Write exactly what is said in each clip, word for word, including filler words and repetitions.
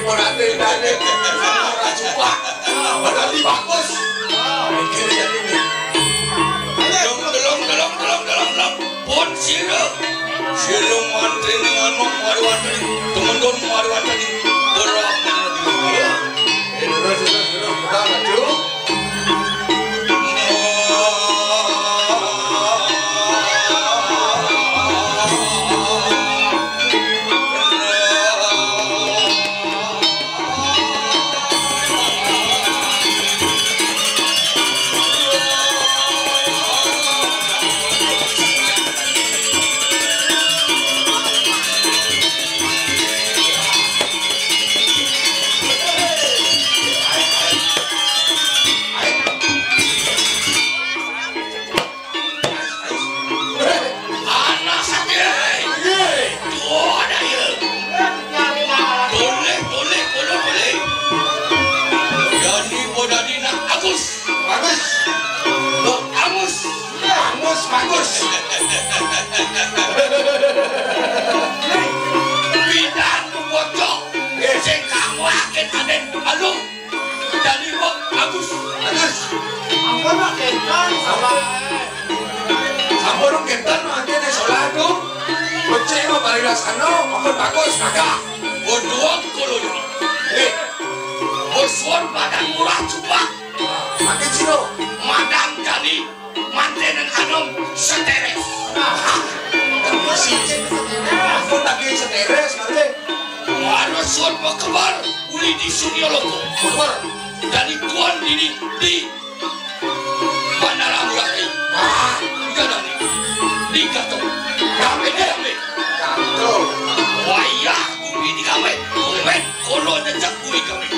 Ora dendane, ora sumpah. Berarti bagus. Mikir jadi ini. Delong, delong, delong, delong, delong, delong. Pun sira. Sira mantri ning anu mari wantri. Temendon mari wantri. Berapa? Eh, terus, terus, terus. Udah, maju. Anak sakit. Tuh ada ya. Boleh, boleh, boleh, boleh. Jadi mau jadi nak Agus. Bagus. Mau Agus. Bagus, bagus. Pindah ke bocok. Sing kamu akhir aden. Aduh. Dadi kok bagus. Bagus. Ampun, Pak, kénten, sabar. Sampun kénten, mangké nek salah tuh. Becik kok bari laksana, ampun bagus, kagak. Bodoh kulo ini. Eh, bosuan badan murah coba. Makin siro. Madang jani. Manten anom seteres. Ampun lagi seteres, ngerti? Waro sun mekebar, uli di Suryaloka. Kebar. Dari tuan dini di Bandara Ngurah Rai. Ah, iya dong. Di Gatot. Kami deh, kami. Gatot. Wayah, bumi di kami. Bumi. Kono jejak kuwi kami.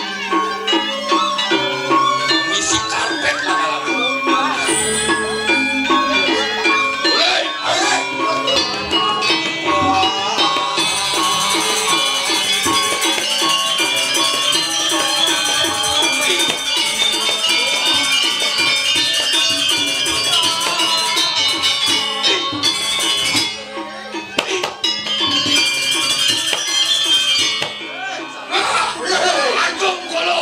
Misi karpet lama-lama. Hei, hei. Antum kolo.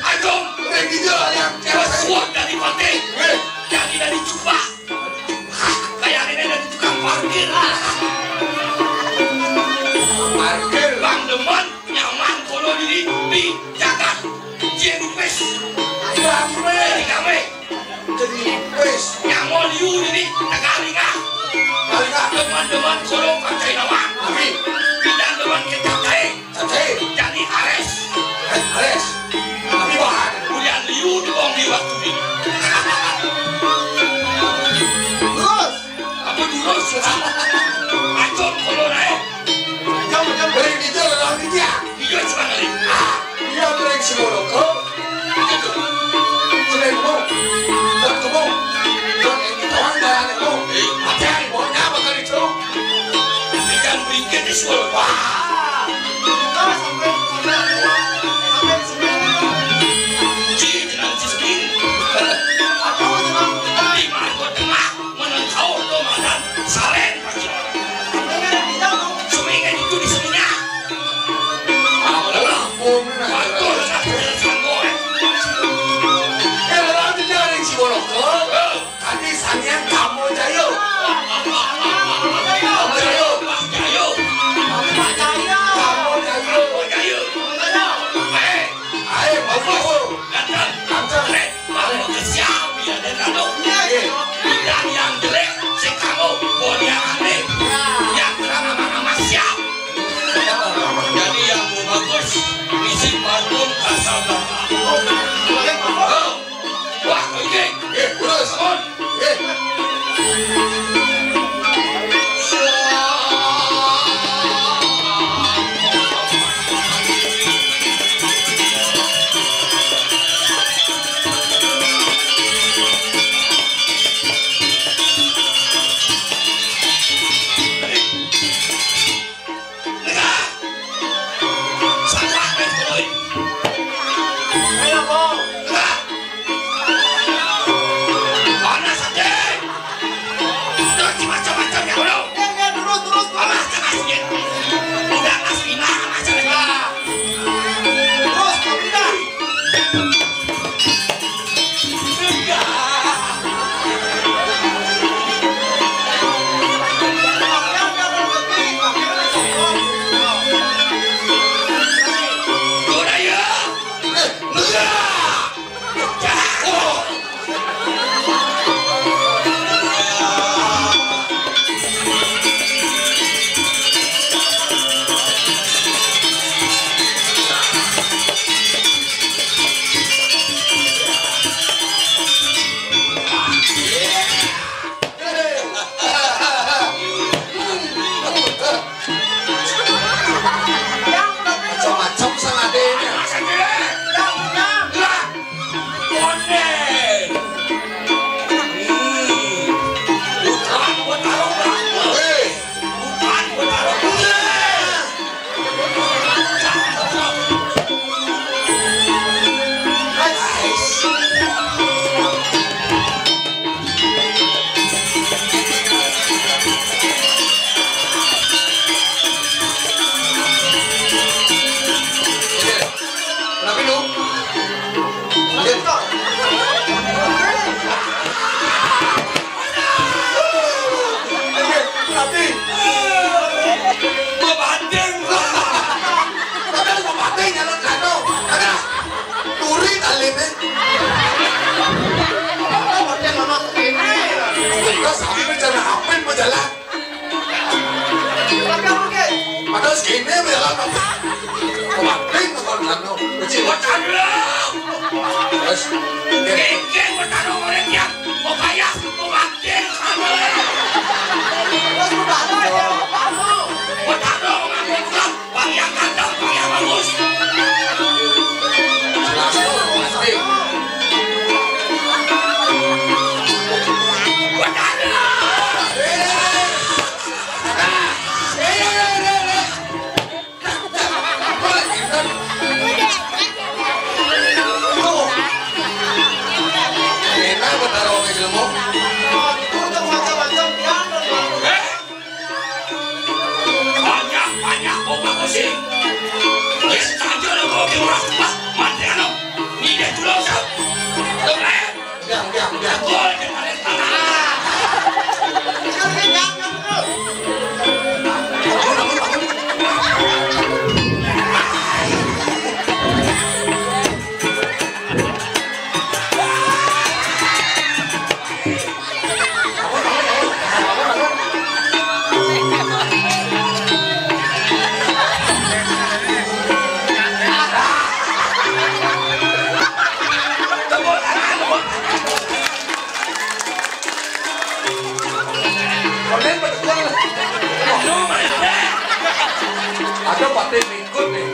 Antum. Suap dari mati. Jadi dari cupak. Kayak ini dari tukang parkir. Parkir. Bang demen, nyaman, kolo diri, di Jakarta. Jeng Rupes. Rame. Dari kami. Jadi wis. Nyamol yu ini negari ngah. Negari ngah. Teman-teman solo partai nama. Tapi. Pindah teman kita kai. Tapi. Jadi Ares. Eh, Ares. Tapi bahan. Kemudian liu di bawah di waktu ini. Terus. Apa dulu? Acok kalau naik. Jam, jam beri di jalan orang dia. Iya, cuma kali. Ah, iya, beri si Boloko. Itu. Sudah mau. Udah ketemu. Udah ini orang jalan itu. Eh, apa yang mau nyapa kali itu? Ikan bingkit di Boloko. Wah. Kita sampai, sampai, sampai di sini. Ci, jangan ci sini. Aduh, jangan. Di mana tengah? Menengkau lo makan sareng pasti. Seminggu itu di seminya. Alah, betul lah, betul sanggo, eh. Eh, lagi dari si Boloko. Eh. Tadi samian kamu jayo. Kamu jayo. Pak Jayo. Pak Jayo. Kamu jayo. Pak Jayo. Eh. Ayo, bagus. Datang. Datang. Eh. Kamu ke siapa ya, dia kandung? Iya, iya. Bilang yang jelek, si kamu, bonya Cik, Betara! Terus, oke. Kengkeng Betara oleh tiang. Kok payah, kok bakti, kamu. Terus Betara ya, apa lu? Betara mengaku Tuhan, Bang yang ganteng, Bang yang bagus. Jelas, pasti. Betara! Eh, eh, eh, eh, eh. Enak Betara wong jelema. Banyak-banyak obat pusing. Wis saja lo kok murah. Wah, mati anu. Ni dia tulung sah. Tuh, eh. Udah, udah, udah. Ada paten ikut nih.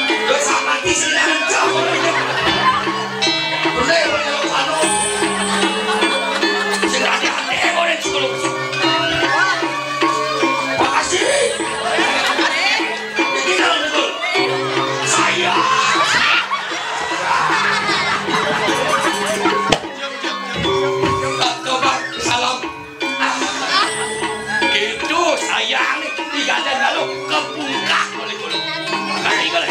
Terus sama di sini aja. Boleh, boleh, anu. Sing hati-hati, boleh, dulu. Makasih. Ini kalau betul. Saya. Coba salam. Itu sayang nih, digadang lalu kebungkak oleh gunung. Kali, kali.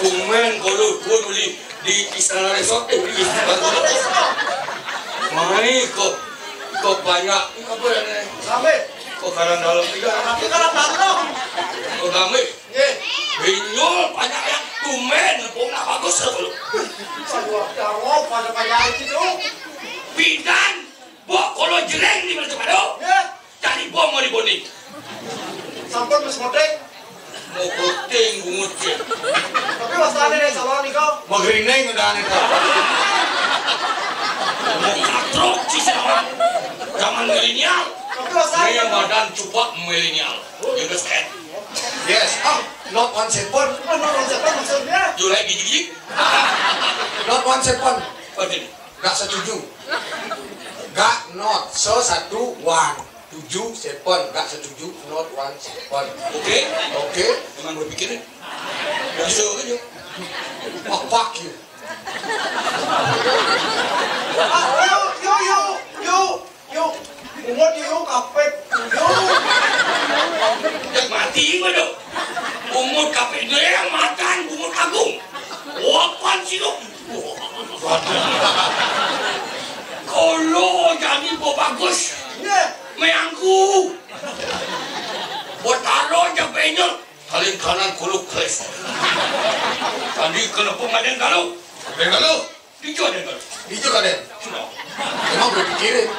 Tumen kalau gue beli di Istana Resort, eh, di Istana Resort. Mai kok, kok banyak, apa ya, nih? Sampai. Kok karang dalam juga? Tapi karang dalam. Kok rame? Iya. Binyul banyak yang tumen, bunga bagus loh. Aduh, ya Allah, pada kayak gitu. Bidan, bok kalau jereng di mana tuh? Iya. Cari bom mau diboning. Sampun wis ngeting. Mau gunting bungut ya. Tapi wasane nek salah nika. Mau gerining udah nih. Mau katrok sih sama. Zaman milenial. Tapi wasane. Ini yang badan cupak milenial. You understand? Yes. Ah, not one second. Oh, not one second maksudnya? You like gigi-gigi? Not one second. Apa ini? Gak setuju. Gak, not. So, satu, one. Tujuh, seven. Gak setuju, not one, seven. Oke? Oke? Emang gue pikirin. Bisa aja. Oh, fuck you. Ah, yo, yo, yo, yo, yo. Bungut yo, yo, kapit. Yo. Cek mati gue dong. Bungut kapit dia yang makan bungut agung. Wapan sih lo. Waduh. Kalau jadi bau bagus, iya, meangku. Buat taruh aja penyel. Paling kanan kuluk kles. Tadi kenapa nggak ada yang taruh? Dén Galuh. Dija Dén Galuh. Dija ka Dén. Emang udah pikirin.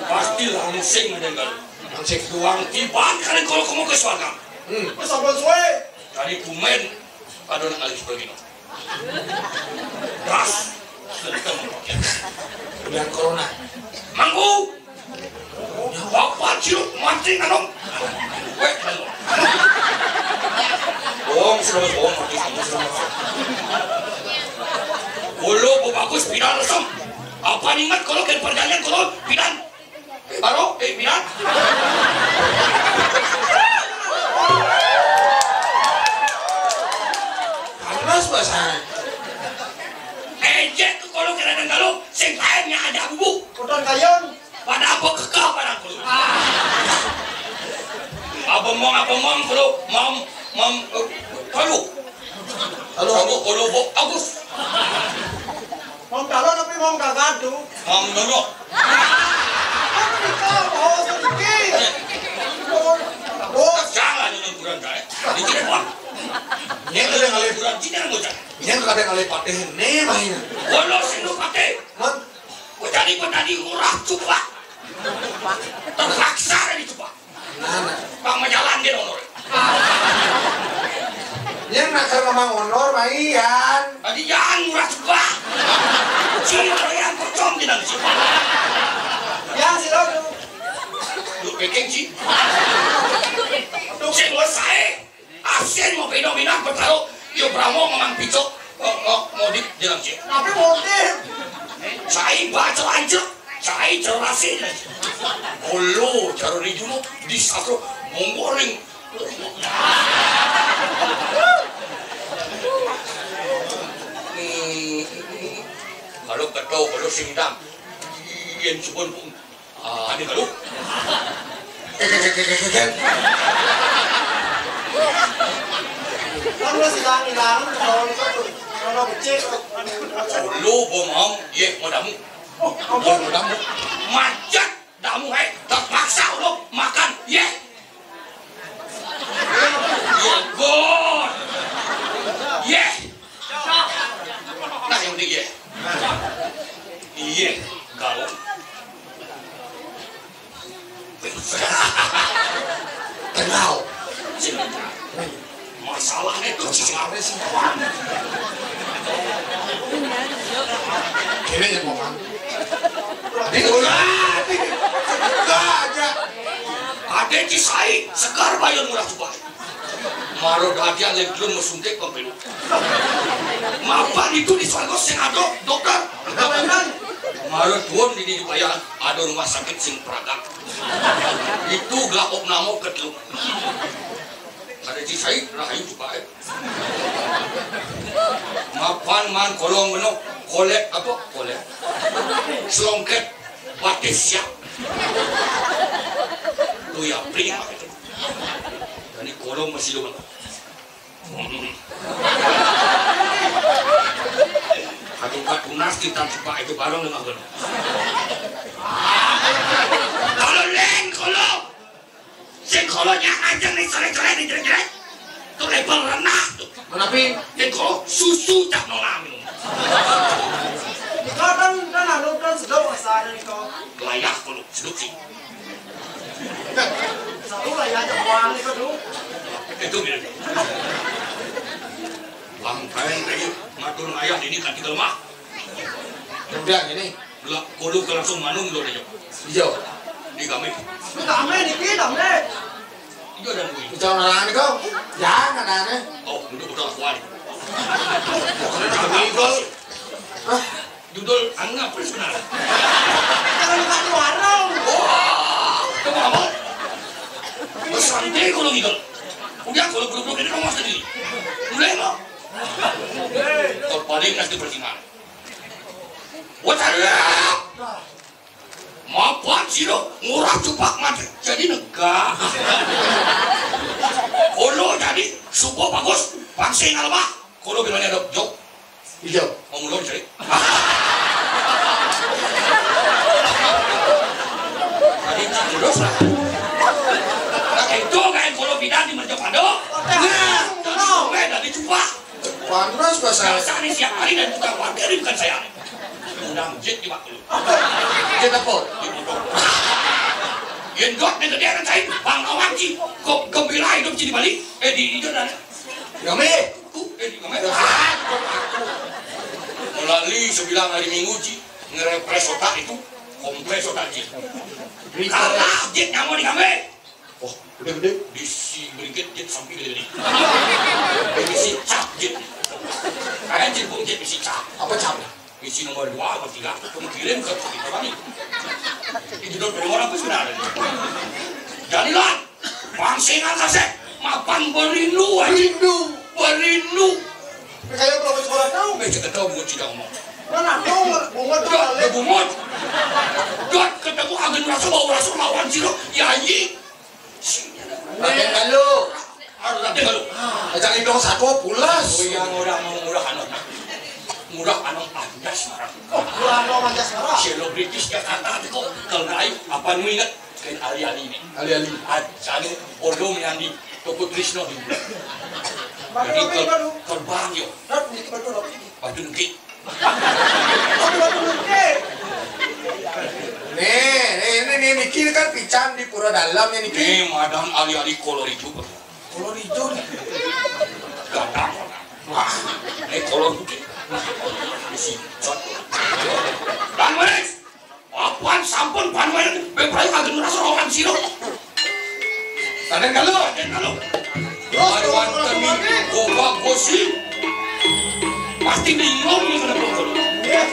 Pasti langsing Dén Galuh. Langsing. Tuang tiban ka Dén Galuh, komo ka swarga. Hmm. Terus sampun suwe. Tadi tumen ada nak ngalih sebagina. Das. Genteng. Udah corona. Mangku. Bapak cium mati nganong. Weh, nganong. Bohong, sudah bohong, mati, sudah bohong. Kulo bagus pidan resem. Apa ningat kulo ke perjanjian kulo pidan? Eh, baru, eh, pidan. Panas bahasanya. Ejek ke kulo kena dengkalu, sing lainnya ada bubuk. Udah kayang. Pada apa kekal pada kulo? Apa mong, apa mong kulo, mong, mong, eh, kulo. Halo. Kamu kulo, Bu Agus. Mong calon tapi mong gagah tuh. Mong nono. Apa kita bawa sedikit? Oh, jangan ini kurang kaya. Ini tidak, Bang. Ini tidak ngalih kurang, ini tidak bocah. Ini kadang ngalih patih, nih, Bang, ini. Kulo sing patih. Man, Ku jadi petani Ngurah Cupah. Terpaksa dari Cupah. Nah, nah. Bang majalan dia nomor. Yang nakar memang honor, Maian. Tadi jangan Ngurah Cupah. Cing, yang pocong di dalam Cupah. Ya, si Rodu. Lu peking, Cing. Cing, selesai. Asin mau pino minang bertaruh. Yo bramo memang picok. Oh, oh, modif di dalam Cing. Tapi modif. Cai baca lanjut. Cai cerasin. Olo, caro di juno, di sastro, monggoring. Hmm, kalau keto, kalau sindang. Yen suwun, Pung. Ah, ini kalau. Kek, kek, kek, kek, kek, kek. Kan wis ilang-ilang, kalau itu, kalau becik, anu, Ulu, Bung Om, ye, mau damu. Oh, ampun. Mau damu. Macet, damu, eh. Terpaksa, Ulu, makan, ye. Ye, God. Ye. Nah, yang penting, ye. Iye, gaul. Kenal. Masalahnya itu sih. Masalahnya sih. Ini yang mau kan. Ini udah, ini udah aja. Ada Cisai, segar bayar murah juga. Maro dadi alek dulu mau suntik pemilu. Mapan itu di swarga sing ada dokter. Maro tuun di di Payan ada rumah sakit sing pragat. Itu gak opnamo kedua. Ada Cisai, rahayu juga, eh. Mapan man kolong meno, kolek apa? Kolek. Selongket, batis siap. Tuh ya, prima itu. Ini kolong masih lumayan. Aduh, Pak Tunas, kita cepat itu bareng dengan benar. Kalau lain, kalau sing kalau nyak ajeng nih, sore-sore nih, jelek-jelek. Tuh level renah tuh. Menapi? Sing kalau susu cak nona minum. Kadang kan anu kan sedang masalah nih kau. Layak kalau seduk sih. Satu lah ya, aja buang itu tuh. Itu mirip. Bang, kain kayu, matur ayah ini kan tiga lemah. Kemudian ini. Lah, kudu ke langsung manung dulu aja. Iya. Di kami. Ini kami, ini kami. Iya, dan gue. Bicara orang ini kau. Jangan aneh. Oh, udah, udah, kuat. Kami kau. Ah. Judul anggap sebenarnya. Jangan buka di warung. Wah, kamu apa? Pesan deh kalau gitu. Udah, kalau grup-grup ini kamu sendiri. Mulai mau. Kau paling nanti persiman. Wah, mapan sih lo, Ngurah Cupak mati. Jadi negak. Kolo jadi, supo bagus, paksa ngalebah. Kolo bilangnya dok, jok. Iya. Mau mulai, cari. Tadi terus lah. Nah, itu kayak kalau bidan di Merjapado. Nah, terus gue dari Cupak. Pantes bahasa. Biasanya siap hari dan tukang parkir ini bukan saya. Undang jet di waktu. Jet apa? Jet motor. Yen dot ning gedhe rencai, Bang Awan ci, kok gembira hidup ci di Bali? Eh, di, di Jordan. Rame. Uh, eh, di rame. Ah, kok aku. Mulai sebilang hari Minggu ci, ngerepres otak itu, kompres otak ci. Karena jet nyamu di kami. Oh, gede-gede. Bisi beriket jet sampai gede-gede. Bisi cap jet. Kalian jet bung jet bisi cap. Apa cap? Bisi nomor dua, nomor tiga. Kamu kirim ke kita kami. Itu dot nomor apa sebenarnya? Jadilah. Bangsingan kasih. Mapan berindu aja. Rindu. Berindu. Kayak belum sekolah tahu. Meja ketemu tidak ngomong. Mana tahu bunga tuh. Dot, bunga. Dot ketemu agen rasa bau rasa lawan siro. Ya, anjing. Raden Galuh. Raden Galuh. Ajak idong satu pulas. Oh iya, murah, murah, murah, anu. Murah, anu, Anjas marah. Oh, murah, anu, Anjas marah. Selebritis Jakarta itu kok kalau naik, apa nu inget? Kan ali-ali ini. Ali-ali. Ajane odong yang di toko Trisno di. Jadi terbang yo. Batu niki. Nih, nih, ini nih, niki kan pican di Pura Dalam ya, niki. Nih, madam ali-ali kolor hijau. Kolor hijau nih. Ganteng. Wah, ini kolor putih. Isi. Dan Manis. Apan sampun panwen bebrayu kagem rasa rohan sira. Raden Galuh, Raden Galuh. Aduh, aduh, aduh, aduh. Gobak gosi. Pasti bingung nih kena pukul. Ya.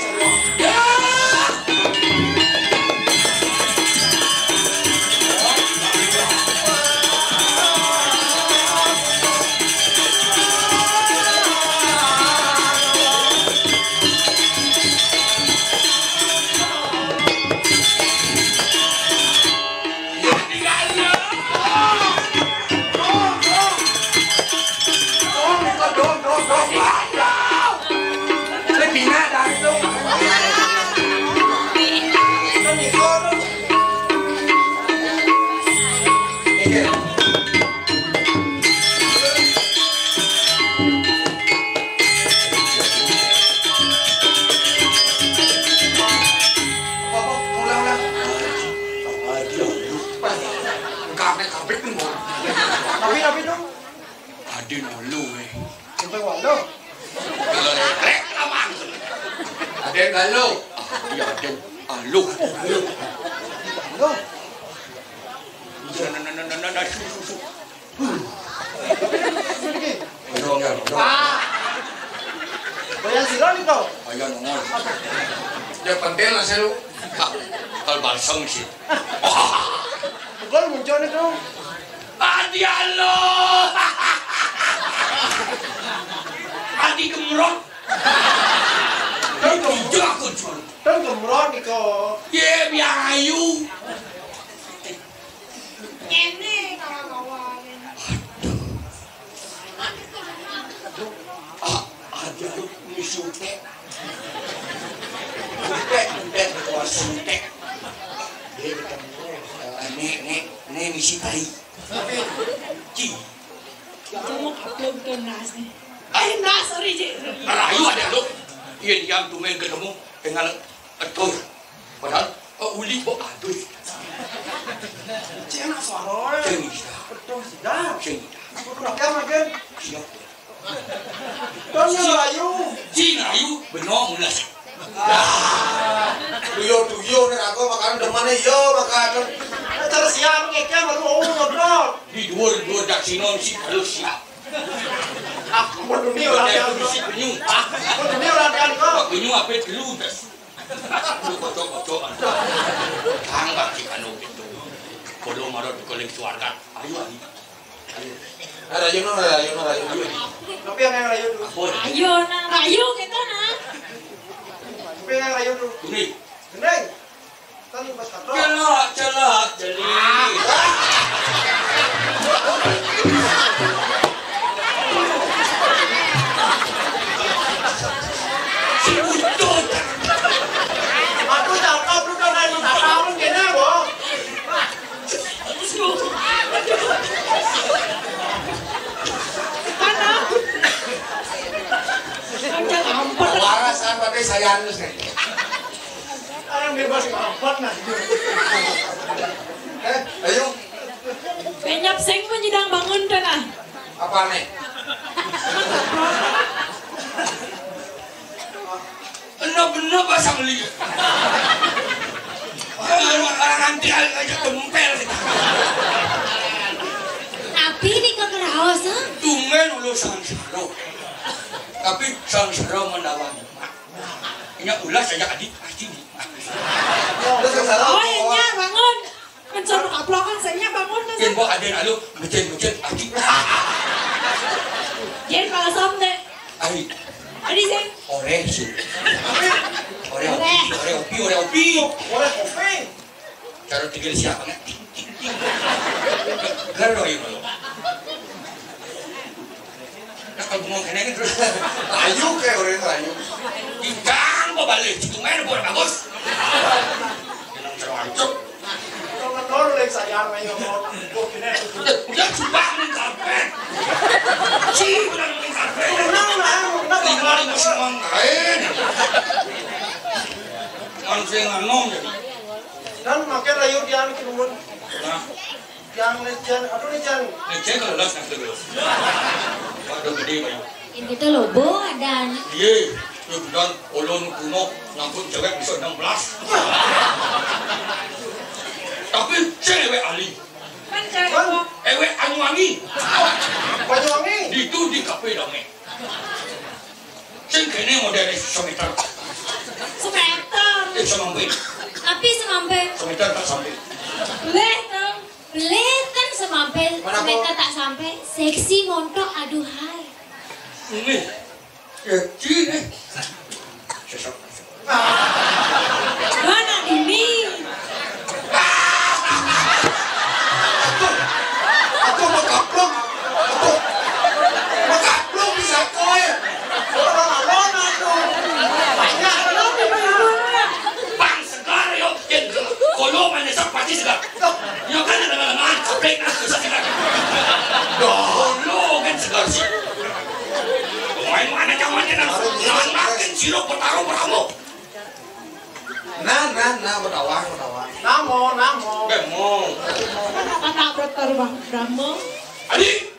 Tapi, tapi dong. Aden Galuh, eh. Siapa Galuh? Rek, lawang. Aden Galuh. Ah, iya, Aden. Galuh. Galuh. Nah, nah, nah, nah, nah, nah, su, su, su. Ayo, ayo, ayo. Ah. Bayar sira nih kau. Ayo, nongol. Ya, pentil lah, sih, lu. Ah, kalau balsam sih. Gol muncul nih, kau. Adi Allah. Adi gemrot. Kan gemrot. Kan gemrot nih, kau. Ye, biayu. Ngene kawan-kawan. Ah, ada lu misi utek. Utek, utek, ketua suntek. Dia ketemu, eh, nek, nek, nek misi tai. Ci. Kamu upload ke Nas nih. Ay, Nas, sorry, Ci. Rayu ada lu. Iya, dia tuh main ketemu dengan Etur. Padahal, eh, uli kok adus. Cek anak suara. Sing ida. Betul sudah. Sing ida. Aku kurang dia makan. Siap. Dong ya ayu. Cing ayu, beno mulas. Tuyo tuyo nih aku makan demen yo makan. Terus ya ngeknya baru oh ngobrol. Di dua dua daksino si terus siap. Aku mau demi orang dia. Si penyu. Mau demi orang dia kok. Penyu apa dulu tas? Lu kocok-kocok. Tangkap si kanu itu. Kalau marah di koling suarga. Ayo, ayo. Ayo. Rayu no, rayu no, rayu no. Tapi yang rayu dulu. Apa? Ayo, nah, rayu kita, nah. Tapi yang rayu dulu. Ini. Gendeng. Kan pas kata. Celak, celak, celik. Si Ucok. Aku cakap lu kan ayo tak tahu gini, Bos. Mana? Sayang nih. Orang bebas kampret nah. Eh, ayo. Benyap sing menyidang bangun tuh nah. Apa nih? Bener-bener bahasa beli. Orang nanti aja tempel kita. Tapi di kekeraos, ha? Tumben ulu sangsara. Tapi sangsara menawan. Nya ulah saja adik pasti di. Terus yang salah Oh, apa? Nya bangun. Mencor kaplokan saya bangun tuh. Yen kok ada lalu mecen-mecen adik. Yen kalau som deh. Adik. Adik sih. Ore sih. Ore Ore. Opi, ore opi, ore opi. Ore kopi. Cara tinggal siapa nggak? Garo ya kalau. Nah, kalau ngomong kene ini terus. Ayu kayak orang itu ayu. Ikang mau balik, itu main buat bagus. Yang terlalu. Kalau menurut lek saya main ngomong, kok kene itu. Udah, udah, coba nih, sampai. Ci, udah, nih, sampai. Tenang, tenang, tenang. Lima, lima, semua lain. Kan saya nggak ngomong, jadi. Dan makin rayu dia anu kinumun. Nah. Yang lecen, aduh lecen. Lecen kalau las nanti dulu. Waduh gede banyak. Yang kita lobo dan Iya, ya benar. Ulun kuno ngangkut cewek bisa enam belas. Tapi cewek ahli. Kan cewek Kan? Ewek Anyuwangi. Banyuwangi. Itu di kafe damai. Sing kene modele semeter. Semeter. Eh, semampe. Tapi semampe. Semeter tak sampai. Boleh, Tong. Boleh, kan semampe. Mana, semeter Bang? Tak sampai. Seksi montok, aduhai. Ini. Seksi nih. Sesok. Mana ini? Aduh, makaplok. Aduh, makaplok bisa kowe. Orang alon aduh. Banyak alon di mana? Bang segar yo, yen kolo manesak pasti segar. Yo kan ada lama-lama, capek nah, susah segar. Kolo kan segar sih. Main mana kamu aja nah. Jangan makin sirup bertarung berhamuk. Nah, nah, nah, bertawang, bertawang. Namo, namo. Bemo. Kata bertarung berhamuk. Adi,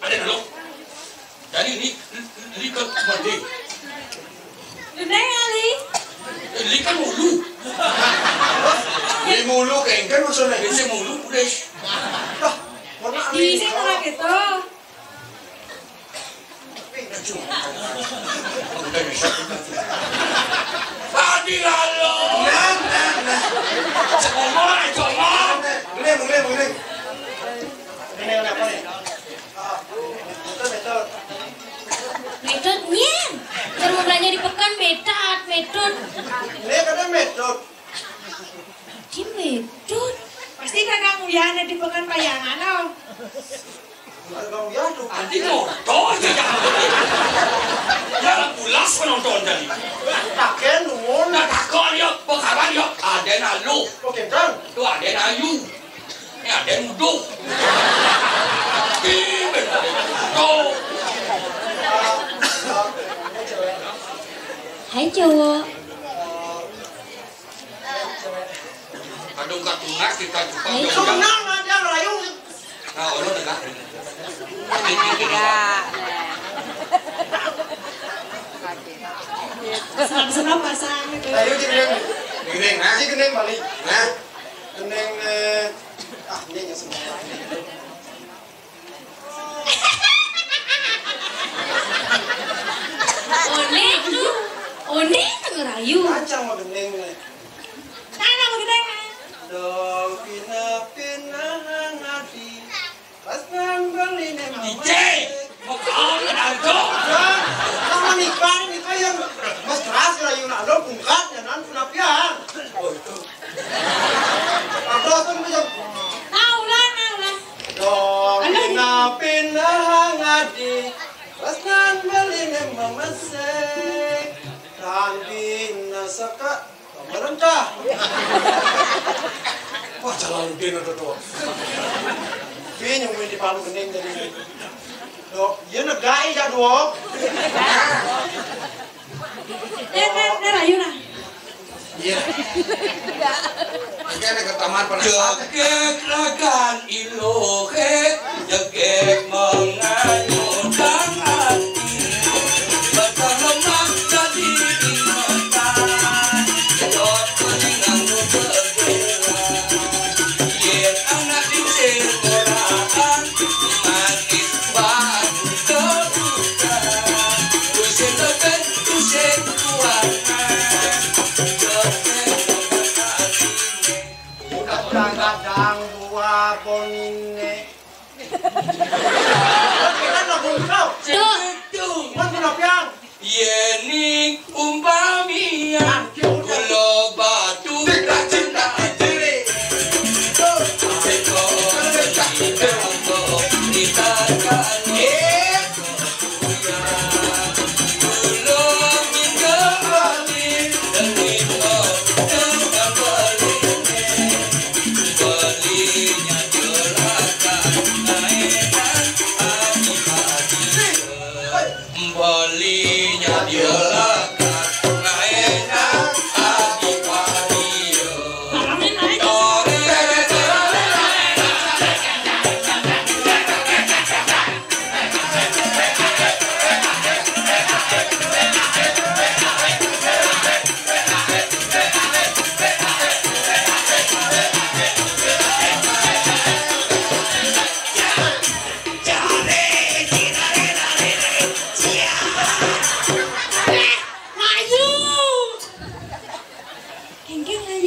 ada dulu. Jadi ini, ini ke mandi. Gendeng kali. Ini kan mulu. Ini mulu kayak kan maksudnya. Ini mulu, udah. Dah, warna Di sini aneh. Orang gitu. Tadi lalu. Nah, nah, nah. Cuma, cuma. Boleh, boleh, boleh. Ini apa nih? Ah, betul, betul. Metod nyen. Kan mau belanja di pekan, metod, metod. Ini kata metod. Di metod. Pasti kakak Uyana di pekan bayangan, oh. Ada Bang Uyana tuh. Nanti motor aja jangan. Ya, pulas penonton tadi. Taken, nuwun. Nah, takon ya, bekawan ya. Ada nalu. Oke, Bang. Tuh ada nayu. Ini ada nuduh. Ih, bener. Tuh. Hai, cowok. Aduh, katungas kita juga. Ayo. Senang aja, rayu. Nah, ulun dengar. Iya. Senang-senang pasang gitu. Ayo, jadi gendeng. Gendeng, nah. Jadi gendeng balik. Nah. Gendeng, eh, ah, ini yang semua. One tu, one tu ngerayu. Kacang mah gendeng nih. Mana mah gendeng? Dong pina-pina ngadi. Pas ngan beli nih mama. Ije, mau kau kenal tu? Sama nikah ini tuh yang mas keras ngerayu nak lo bungkat ya nan penapian. Oh itu. Abah tuh macam. Nah, ulah, nah, ulah. Dong pina-pina ngadi. Pas ngan beli nih mama sek. Dan pina seka. Merentah. Wah, Jalaluddin ada tuh. Dia nyungguin di Palu Gending tadi. Dok, dia negai ya, Dok. Eh, eh, eh, ayo nah. Iya. Oke, ada ke taman pada. Jegég ragan iluhé, jegég menganyudang ati. Batang lemak jadi ingetan, sedot kuning nganggo jegéran. Yén anak lingsir ngorakan, manis banget kebuka. Tusing lebet, tusing kuangan. Jegég Kadang-kadang dua poniné. Kita nggak belum tahu. Tuh. Mas kenapa yang? Yéning umpamian kula batu cinta diri. Tuh. Ayo, kita kan.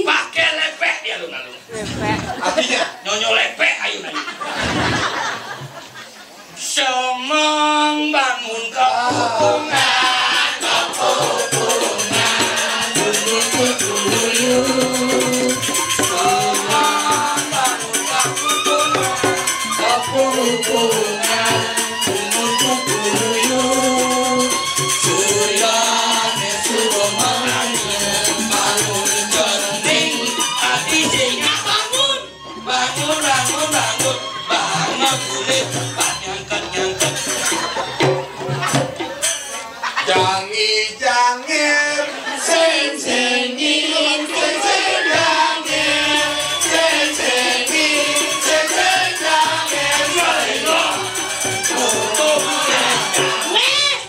Pakai lepek dia lu malu. Artinya? Nyonyo lepek ayo. Semang bangun kapupungan, kapupungan, dulu dulu. Semang bangun kapupungan, kapupungan, dulu dulu. Suryane sudah mangani, bangun jending, ati singa bangun. Bangun, bangun, bangun, bangun kulit, nyangkut, nyangkut. Jangi, jangi, sing, singin, sing, sing, jangi, sing, singin, sing, sing, jangi, sing, sing. Wes.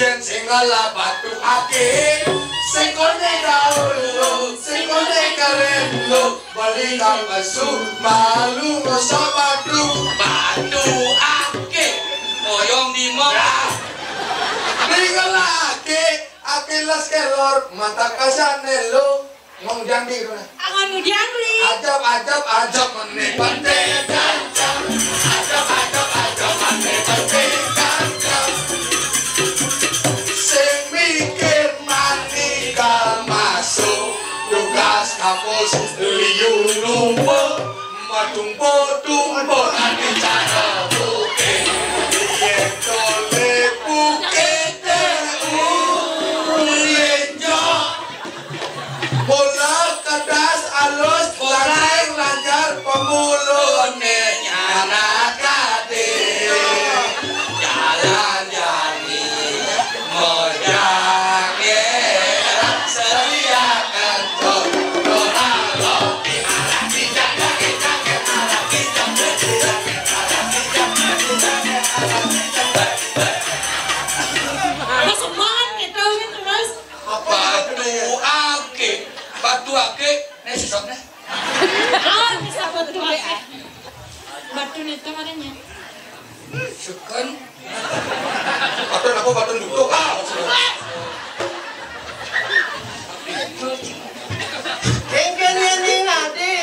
Yen sing ngelah batu ake, sing kone gaul lo, sing kone keren lo. Bali kang asu, malu masa batu. Batu ake, moyong di Mekah. Ning ngelah ake, ake las kelor, mata kasane lo. Ngong jangdi, mana? Angon jangdi. Ajab, ajab, ajab, mene bante jancam. Ajab, ajab, ajab, mene bante jancam. Sing mikir mati kal masuk. Tugas kampus liu lumpuh, madung potung bonane cara buke. Yen tole buke te ulenjo. Bola kertas alus, bola lancar, pemulune anak ade. Jalan jani. Masuk banget gitu, gitu, Mas. Batu ake, batu ake, nih sesok nih. Ah, bisa batu ake. Batu itu namanya. Seken. Batu apa, batu duduh? Ah, engken yen ning ati,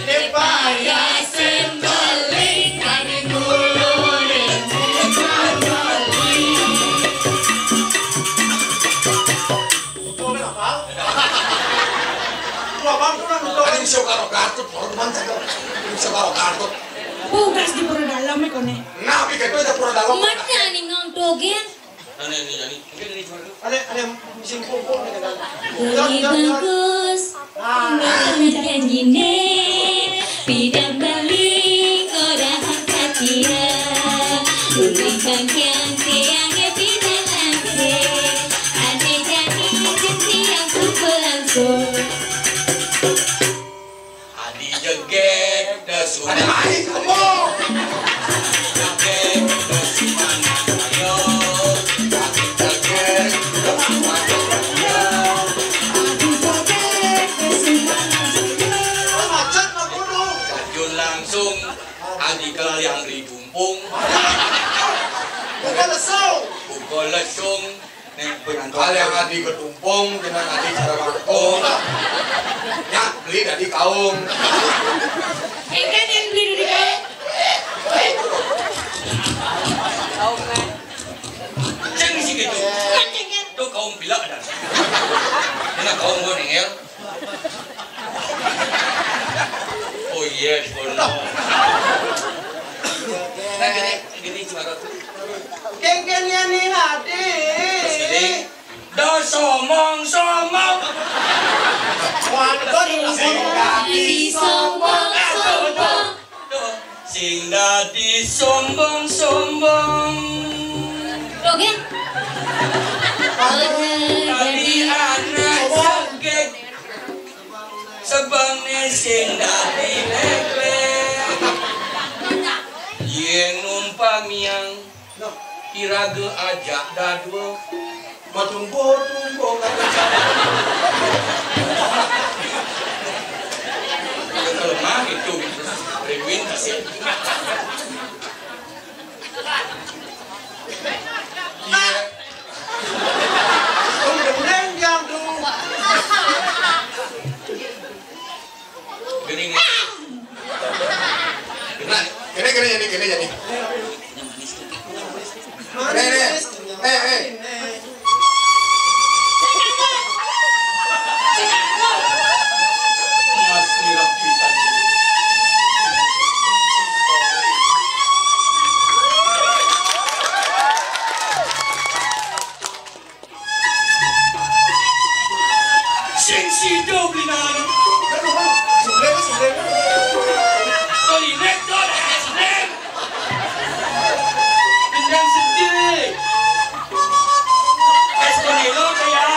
ning payah sing beling, ning dulu ning. Gua bang tuh nang Ada bisa karo kartut, orang mana cakep. Bisa karo kartut. Bukas di pura dalam ya, kone. Nah, pikir itu ada pura dalam. Mat nyanyi ngong dogen. Ada, ada yang musim pupuk nih, kan? Beli bagus, ah, janjiné, pindah balik orang angkat dia. Uli bangkiang tiangnya pindah langsé, ada jadi genti yang super langsung. Adi jegég da sumana. Adi main, kamu. Adi jegég da sumana, ayo. Adi jegég da sumana, ayo. Adi jegég da sumana, ayo. Oh, macet mah kudu. Terjun langsung, Adi kelalian beli bumpung. Buka lesung. Buka lesung. Nih, pengantar. Kalian Adi ketumpung, dengan Adi cara bangkong. Ya, beli dari kaung. Engke yang beli dari kaung. Ceng sih gitu. Tuh kaung pilak ada. Mana kaung gua, Nengel? Oh yes, kono. Nah, gini, gini, suara tuh. Kéngkén ya ning adi. Terus gini. Da somong-somong. Waduh, sing dadi sombong-sombong. Tuh, sing dadi sombong-sombong. Tuh, Gin. Tadi anak jegég. Sebangné sing dadi léklék. Yén numpang miang, iraga ajak dadua. Matumbo-tumbo kata. Lemah itu. Rinduin kasih. Iya. Gendeng yang tuh. Gini, gini. Gini, gini, gini, gini, gini. Nih, nih. Eh, eh. Mas Mirah Cuitan. Sing sida beli nang. Aduh, sebelah, sebelah. Beli nek dor es nek. Gendang sedih. Es konelo kaya.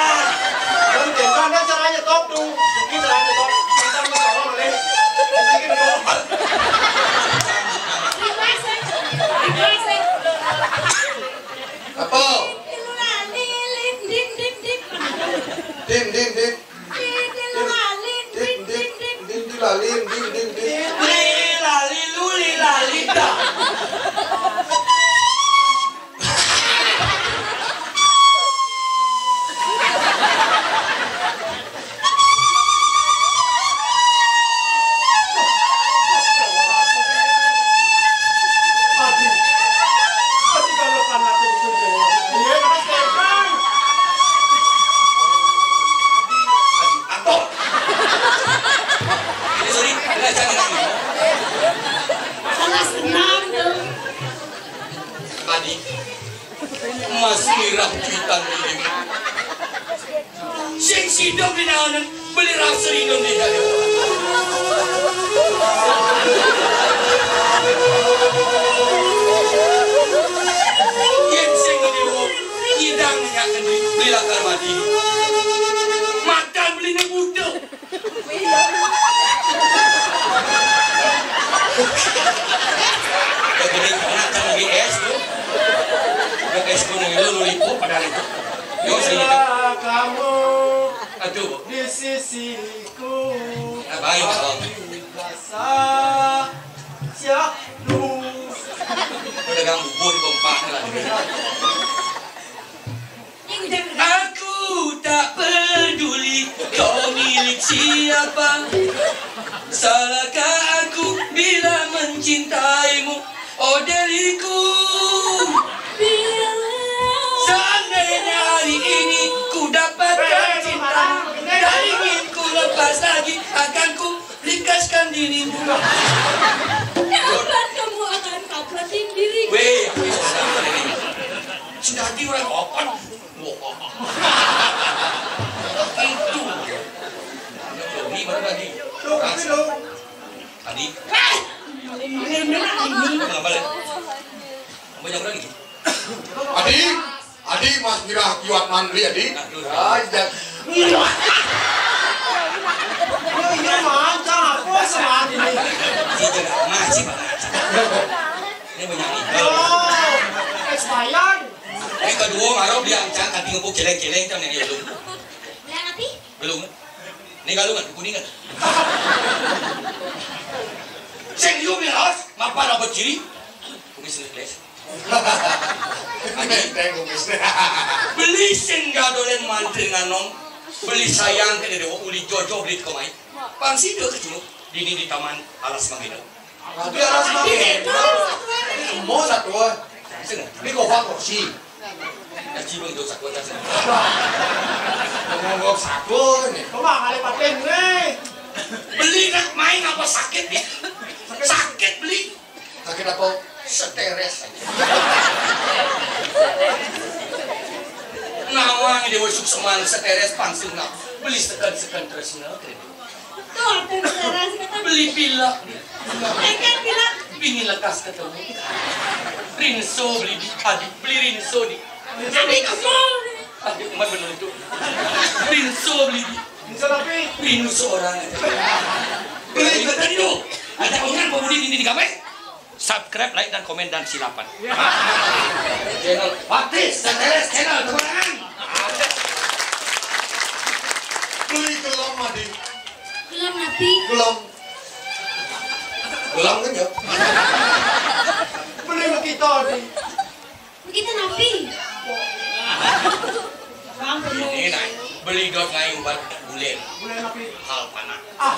Dan gendang ada caranya top tuh. Ini caranya top. Kita mau apa, boleh? Sedikit dong. Apa? Din, din, din. Din, din, din. Din, din, din, din, din, din. Lili, lali, luli, lali, da. Panas tenan tuh. Adi, Mas Mirah Cuitan ini. Sing sida binaonen beli rasa rindu di dada. Yén sing ngedewa, nyidang nyak ngendi, beli lakar mati. Makan beli ngebutuh. Jadi anak kan lagi es tuh. Udah es kuning lu, lu lipo padahal itu. Yo, sini. Bila kamu Aduh. Di sisiku. Nah, baik, Bang. Hati rasa syahdu. Pedagang bubur di Kompak lah. Aku tak peduli kau milik siapa. Salahkah aku bila mencintaimu, oh diriku? Seandainya hari ini ku dapatkan cinta, tak ingin ku lepas lagi, akan ku rikaskan dirimu. Kapan kamu akan kapretin diriku? Weh, aku sudah ini. Sudah di orang apa? Adi, Adi, Mas Mirah kiwat mantri, Adi. Nah, terus. Ya, ya. Iya, iya, mancang apa serat ini? Iya, masih banget. Ini banyak nih. Oh, expired. Yang kedua, ngarep dia ancang, nanti ngepuk celeng-celeng, kan, ini belum. Belum. Ini galungan, kuningan. Sing liu ni lawas, mapan apa ciri? Kumis les. Beli sing gadolen mantri nganong, beli sayang ke dewa uli jojo beli kemai. Pang sida kecuruk, dini di taman alas mangkina. Tapi alas mangkina. Mau satu. Ini kau bang kursi. Ya, cibung tu satu atas. Ngomong satu ni. Kau bang ada paten ni. Beli nak main apa sakit ya? Sakit beli. Sakit apa? Stres. Nawang dia masuk seman stres pangsil nak. Beli sekan-sekan terus nak. Tuh, aku sekarang kata beli pilak. Engkan pilak. Bini lekas ketemu. Rinso beli di, adik beli rinso di. Adik kamu. Adik umat benar itu. Rinso beli di. Rinso tapi. Rinso orang. Beli ketemu. Ada orang pemudi ini di kafe. Subscribe, like, dan komen, dan silapan. Channel Batis, Stres Channel, tepuk tangan. Beli gelom, Adi. Gelom nanti. Gelom. Gelom kan ya? Beli sama kita, Adi. Begitu napi. Ini naik beli dot ngai ubat bulen. Bulen napi? Hal panak. Ah.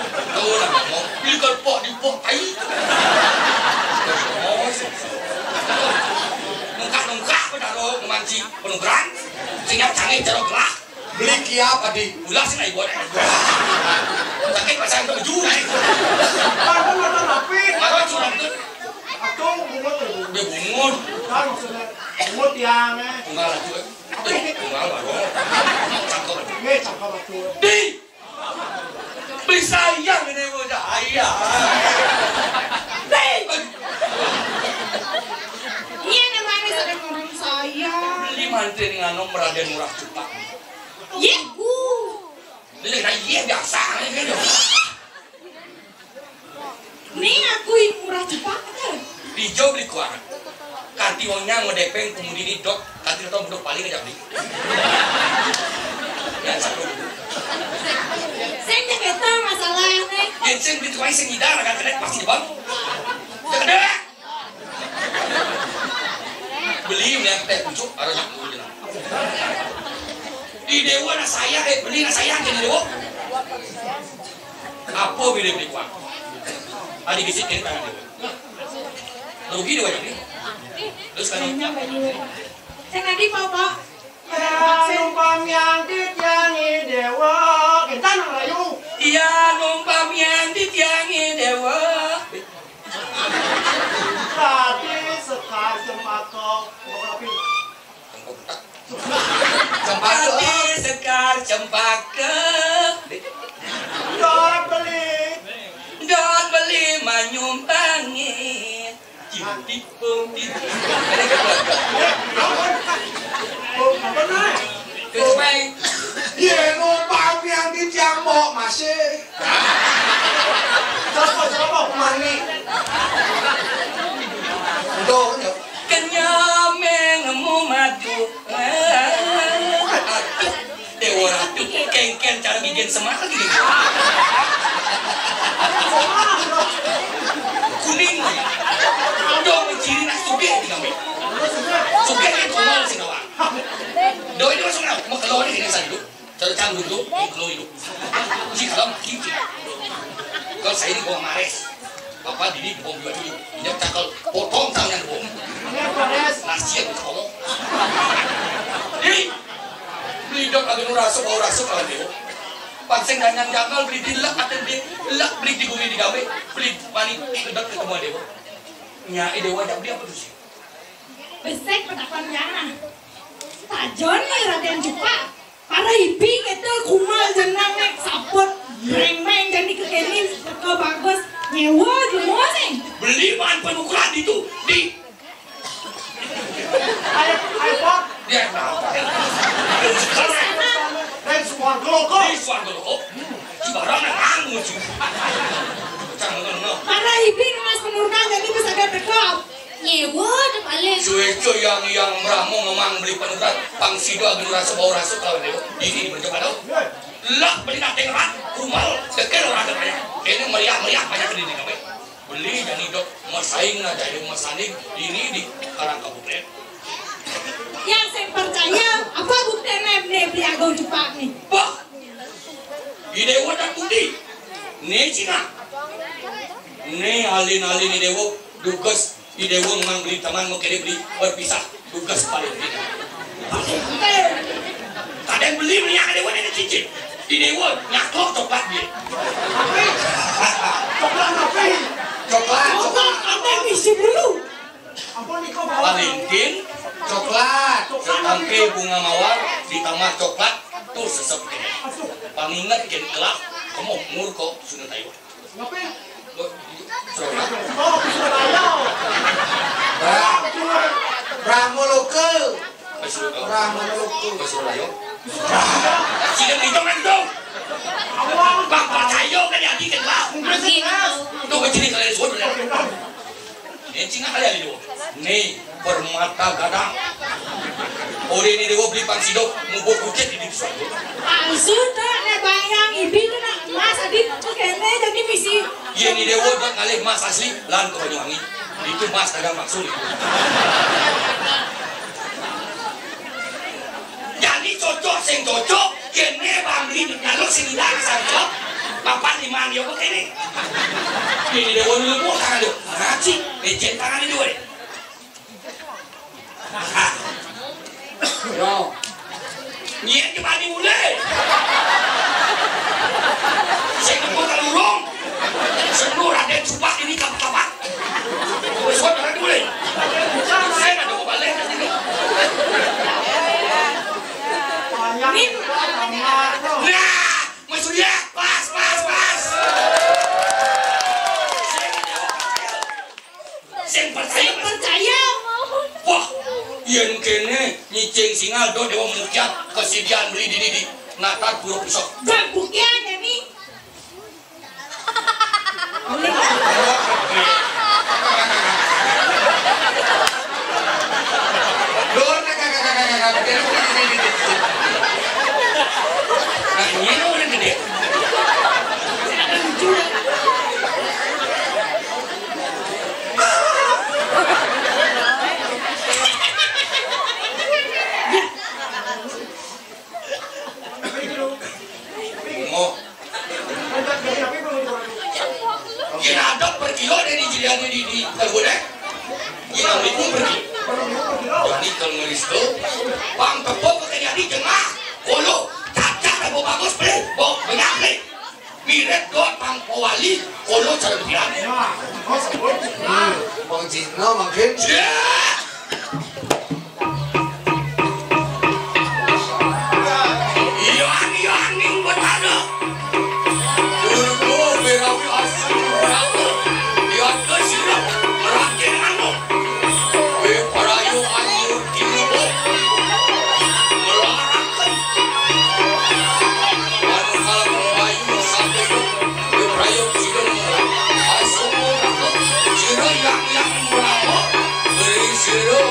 Tahu lah ngomong beli kerpok di pok tai. Nungkah-nungkah pedaro kemanci penugeran. Singap canggih cerok lah. Beli kiap, Adi. Ulah sih naik buat. Sakit pasang baju naik. Aduh, aduh, tapi. Marah curang tu. Aduh, bungut tu. Dia bungut. Kan maksudnya bungut yang eh. Tunggal aku eh. Tunggal baru. Cakep. Ini cakep aku. Di. Beli sayang ini bocah ayah. Di. Iya namanya sedang orang sayang. Beli mantin nganu Raden Murah Cupang. Ye, uh. Dia kena iya biasa ni kan. Ni aku yang murah cepat kan. Dijawab di kuaran. Kanti wong nyang ngedepeng kemudi ni dot kanti datang budok paling aja beli. Ya satu. Saya nyeketa masalah yang ni. Yang sing beli tuai sing idar kan kena pasti bang. Dia kena. Beli melihat teh pucuk harus aku bilang. Di dewa nak saya eh beli nak saya ke dewa. Apa beli beli kuat? Adi bisi kentang dewa. Rugi dewa jadi. Terus kan? Saya tadi bapak. Ya numpang yang titiangi dewa. Kentang Melayu. Ya numpang yang titiangi dewa. Tapi sekar cempaka. Tapi sekar cempaka. Dot beli. Dot beli manyumpangi. Tipu, tipu. Terus main. Ye numpang yang di tiang mau masih. Siapa, siapa? Mani. Udah, udah. Kenyameng mu madu. Aduh, Dewa Ratu, kengken cara bikin semar gini. Kuning. Dong ciri nak sugih di kami. Sugih ni tolong sih kawan. Doi dia masuk nak, mau keluar ni kena satu. Cara cang dulu, mau keluar dulu. Cik kalau mati cik. Kalau saya ni gua mares. Bapak dini gua juga dulu. Ini cakal potong tangan gua. Nasihat kau. Hei, beli dok lagi nu rasuk, bau rasuk kalau dia. Pansing danyang jagal beli dilek atau dilek beli di bumi di gawe beli mani kedek ketemu dewa. Nya dewa ajak beli apa tu sih? Besek petapan nyana. Tajon ni Raden Cupak. Para ibi kita kumal jenang nek sabut. Breng-breng jadi kekeni ke bagus. Nyewa di mana? Beli bahan penukaran itu di Ayo, ayo, Pak. Dia apa? Dari Suwargo, kok. Di Suwargo, kok. Sembarangan nganggur sih. Jangan ngomong. Para ibing mas menurunkan jadi bisa ada tekop. Nyewa ada paling. Sueco yang, yang meramu memang beli penukaran pang sida agi rasa bau rasa kalau dia. Ini di Bojong Padang. Lah beli nanti ngerat, kumal, sekel orang ada banyak. Ini meriah-meriah banyak di sini, kami. Beli jani dok masaing aja yang masaning ini di Karang Kabupaten. Yang saya percaya, apa buktinya beli beli agau cepat nih? Bah, di Dewa tak bukti. Nih Cina. Nih alin-alin di Dewa, dugas di Dewa memang beli teman mau kiri beli berpisah. Tugas paling tinggi. Kadang beli beli yang ada warna cincin. Di Dewa nyaklok coklat dia. Coklat apa? Coklat, coklat. Coklat, ada misi dulu. Apa nih kok bawa? Paling tinggi coklat. Sampai bunga mawar ditambah coklat tuh sesep kene. Panginget ken kelak kamu umur kok sudah Taiwan. Ngapain? Bra-, Brahmoloke. Brahmoloke. Sida itu kan tuh. Bang percaya kan ya dikit bang. Tuh kecil kalian sudah. Ini cina kalian itu. Nih. Permata gadang. Ore ni dewa beli pang sidok, mubuk kucit di dipisah. Maksud dah, nek bayang ibi tu nak emas adi tu kene jadi misi. Iya ni dewa buat ngalih emas asli, lan ke Banyuwangi. Itu emas kagak maksud itu. Jadi cocok sing cocok, kene bang beli nyaluk sing hilang sangkep. Papan lima dia kok kene. Ini dewa dulu buat tangan tu. Raci, lecet tangan ini dewa. Yo. Nyet ke bani mule. Sing nemu kalurung. Sing nemu Raden Subak ini kapak-kapak. Besok ada dulu. Saya ada mau balik ke sini. Nah, Mas Surya, pas, pas, pas. Sing percaya, sing percaya. Wah, yen kene nyicing singal do dewa mukiat kesidian beli dini di natar pura pusok. Gak buktian ya nih. Nah, ini orang gede. Mo. Yen ada perkilo dari jilian di, di, di, di, Yen ada itu pergi. Jadi kalau ngeris tu, bang tepuk ke jadi jengah. Kolo, cacat aku bagus beli. Bok, banyak beli. Mirip dot bang powali, kolo cara bilang. Bang Cina makin. Iang-ianging betara. Durga berawi asli neraka. Iate sira merakin anu. Beparayu anjur tinubu. Melaraken. Anu kalah bayu sampai beparayu sidung. Asung neraka. Sira yang-yang merawa. Beri sira.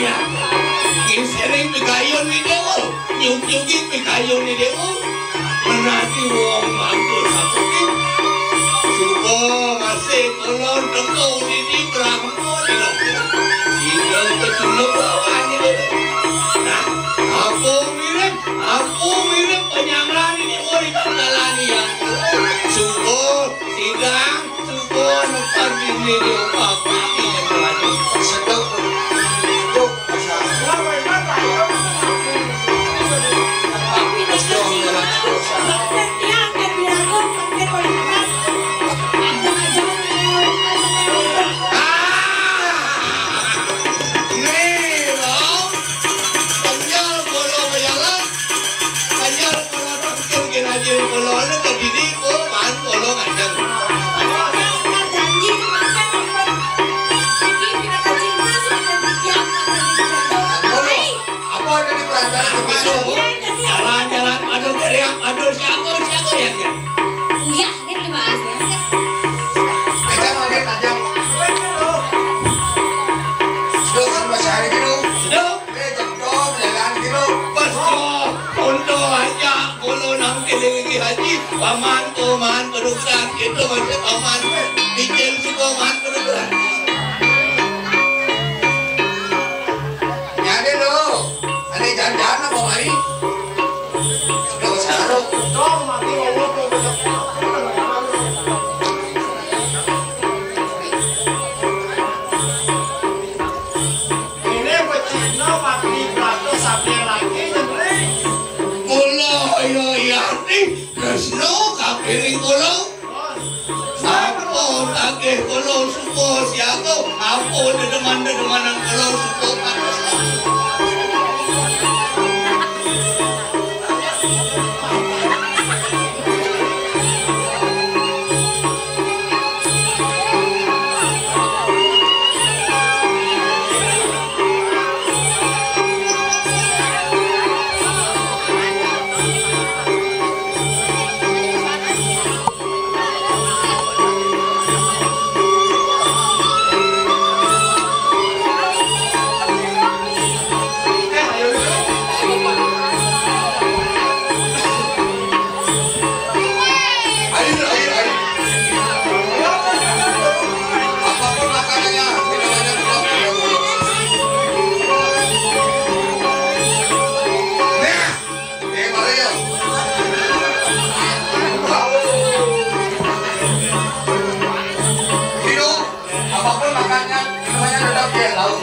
Gisering pikayun ni Déwa, nyukyugi pikayun ni Déwa. Menati wong mantul saputi. Suba masih kulon teko didi Brahma di loko. Sida kecuna bawan ini. Nah, aku mirip, aku mirip penyangran ini, oh, di tanggalan yang suba sidang. Suka nonton bini di rumah, bini di rumah. Sedok, sedok, pasang. Ah! Nih, loh. Kenyal, bodoh, kenyal. Kenyal, bodoh. Kira-kira aja kalau ada ke diri, oh, pan kalau ngajeng. Apa ada di perantara ke Bisung? Jalan-jalan, aduh, teriak, aduh, siapa, siapa ya? Iya, ini bahas ya. Aja makin tajam. Sudah, sudah sehari gitu. Sudah. Eh, jam dua, jalan gitu. Pas, oh, untuk aja. Kulo nang kelilingi haji, paman, paman, kedudukan, itu masih paman, izin si paman, kedudukan. Jadi lo, ada jangan-jangan apa, Mari? Lo sekarang. Ini becikno mati beratus sampai lagi, nyentrik. Kula ya yati tresno kapiring kula. Apa tagih kula suka siaga, apa dedeman-dedemanan kula suka panas. Ayo, ayo, ayo. Apapun makanannya, minumannya, pulang, pulang, pulang. Nah, eh, mari ya. Minum, apapun makannya, minumannya tetap dia tahu.